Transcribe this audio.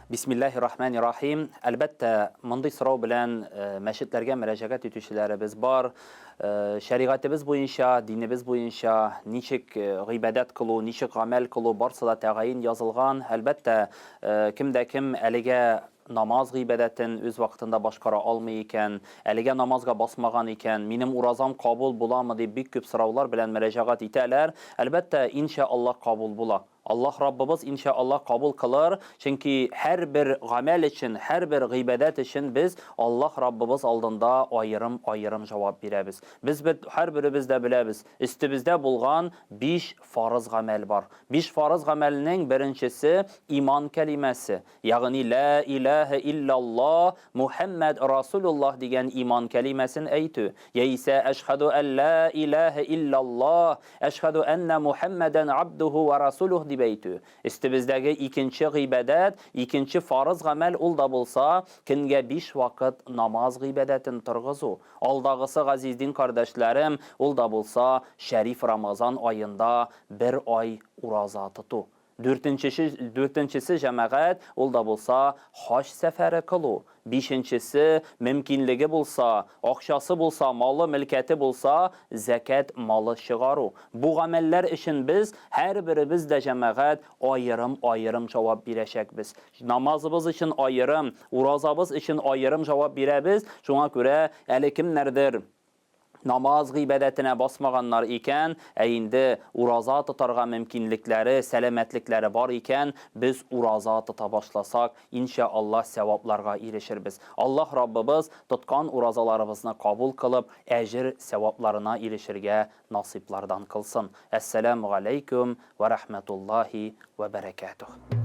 Бисмиллаһи рахмани рахим. Әлбәттә, мондый сорау белән мәчетләргә мөрәҗәгать итүчеләребез бар. Шәригатебез буенча, динебез буенча ничек гыйбадәт кылу, ничек гамәл кылу, барсы да тәгаен язылган. Әлбәттә, кем дә кем әлегә намаз гыйбадәтен үз вакытында башкара алмый икән, әлегә намазга басмаган икән, минем уразам кабул буламы дип бик күп сораулар белән мөрәҗәгать итәләр. Әлбәттә, иншә Аллаһ кабул була. Аллаһ Раббыбыз, иншә Аллаһ, кабул кылыр, чөнки һәрбер гамәл өчен, һәрбер гыйбадәт өчен без Аллаһ Раббыбыз алдында аерым-аерым җавап бирәбез. Без бит һәрберебез дә беләбез, өстебездә булган биш фарыз гамәл бар. Биш фарыз гамәлнең беренчесе, иман кәлимәсе, Ягъни Лә иләһә илляллаһ, Мухәммәд Расулуллаһ дигән иман кәлимәсен әйтү, яисә Әшһәдү ән лә иләһә илляллаһ, әшһәдү әннә Мухәммәдән абдуһу вә расулуһ дип әйтү. Өстебездәге икенче гыйбадәт, икенче фарыз гамәл ул да булса, көнгә биш вакыт намаз гыйбадәтен торгызу. Алдагысы, газиз дин кардәшләрем, ул да булса, шәриф Рамазан аенда бер ай ураза тоту. Дүртенчесе, дүртенчесе, җәмәгать, ул да булса, хаҗ сәфәре кылу. Бишенчесе, мөмкинлеге булса, акчасы булса, малы, мөлкәте булса, зәкят малы чыгару. Бу гамәлләр өчен без, һәрберебез дә, җәмәгать, аерым-аерым җавап бирәчәкбез. Намазыбыз өчен аерым, уразабыз өчен аерым җавап бирәбез. Шуңа күрә әле кемнәрдер намаз гыйбадәтенә басмаганнар икән, ә инде ураза тотарга мөмкинлекләре, сәламәтлекләре бар икән, без ураза тота башласак, иншә Аллаһ, сәвапларга ирешербез. Аллаһ Раббыбыз тоткан уразаларыбызны кабул кылып, әҗер-сәвапларына ирешергә насыйплардан кылсын. Әссәләмү галәйкүм вә рәхмәтуллаһи вә бәрәкәтүһ.